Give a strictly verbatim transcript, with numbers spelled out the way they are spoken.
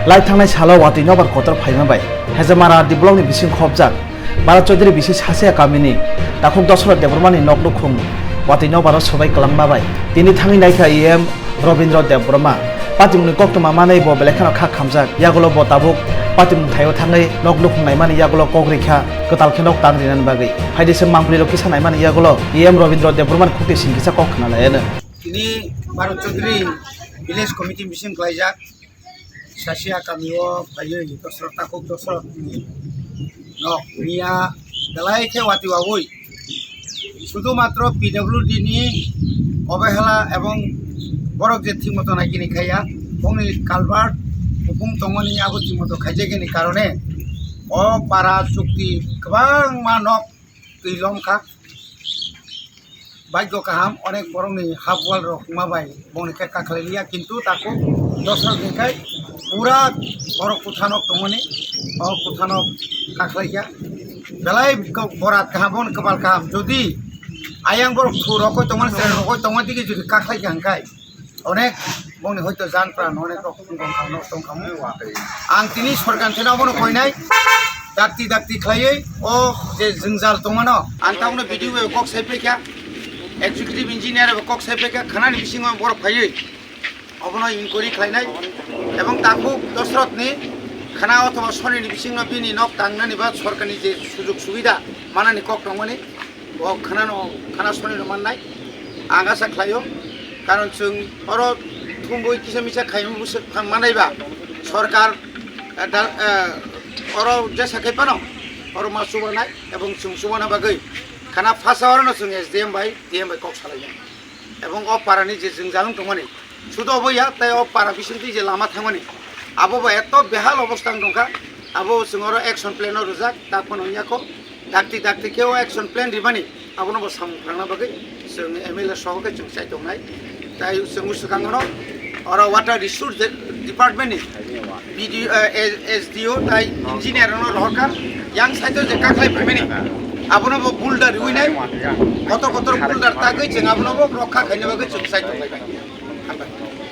Lai thangnai salo watwi nobar kotor phaima bai Hejamara D block ni bising khopjak Bharat Chaudhary bisi Sasia kamini takhuk Dosrot Debbarma ni nok nukhung watwi nobaro swbai kwlangma bai tini thangwi naikha E M Robindra Debbarma. Patimungni koktwma manwi bo belai kheno kha khamjak. Yagulo bo tabuk patimung thaio thangwi nok nukhung naimani yagulo kok rikha, kwtal khe nok tang rinani bagwi. Phaidi se mangpli rok kisa naimani yagulo E M Robindra Debbarma ni khukti sing kisa kok khna lai ano. Tini Bharat Chaudhary Village Committee bising klaijak. Sasia kamio phaiwi Dosrot takhuk Dosrot ni nok miya belai khe watwi wawi. Sudhumatro P W D ni obehala ebong borok je thik moto naikini khaiya, bongni culvert kupung tongmani abo thik moto khaijagini karone o para chukti kwbangma nok twi lomkha. Bhagyo kaham, onek borokni half wall rok wngma bai bongni khe kakhlai liya, kintu takhuk Dosrot ni khai pura borok kuthanok tongmani, o kuthanok kakhlai kha. Belai borat kaham, bongni kwpal kaham. Jodi ayang borok thu rokoi tongmani, chwrai rokoi tongmani digi jodi kakhlai kha hwnkhai, onek bongni hoito jan pran onek rok wng tong kha, nok tong kha. Ang tini sorkar theno abono koinai, dakti dakti khlaiwi o je jwngjal tongmano, ang tabukno B D O bai kok sai phaikha, executive engineer bai kok sai phaikha, khanani bisingo borok phaiwi obono inquiry khlainai, ebong takhuk Dosrotni khana othoba sonini bisingno bini nok tangnani ba sorkarni je sujog subida manani kok tongmani, o khanano, khana sonino mannai ang asa khlaio, karon chwng oro thumbui kisa misa khaimung bwswk phan manaiba sorkar, eh, da-, eh, oro jesa khai phano oro ma chubanai ebong chwng chubana bagwi khana phasa orono chwng S D M bai D M bai kok salainai. Ebong o parani je jwngjal wng tongmani, sudo obo ya, tei o para bisingtwi je lama thangmani, abo bo eto behal obostha wng tongkha, abo chwng oro action plan o rwjak, tak phano wngya kho, dakti dakti khe o action plan rimani, abono bo samung phrangna bagwi chwng M L A soho khe chwng chai tongnai. Tai chwng swkang no oro water resource de-, department ni B D O, eh, S D O tai engineer no rohorkha, yang side o je kakhlai phaimani, abono bo boulder riwinai, kotor kotor boulder tagwi chwng abono bo rokha khaina bagwi chwng chai tonglai bai.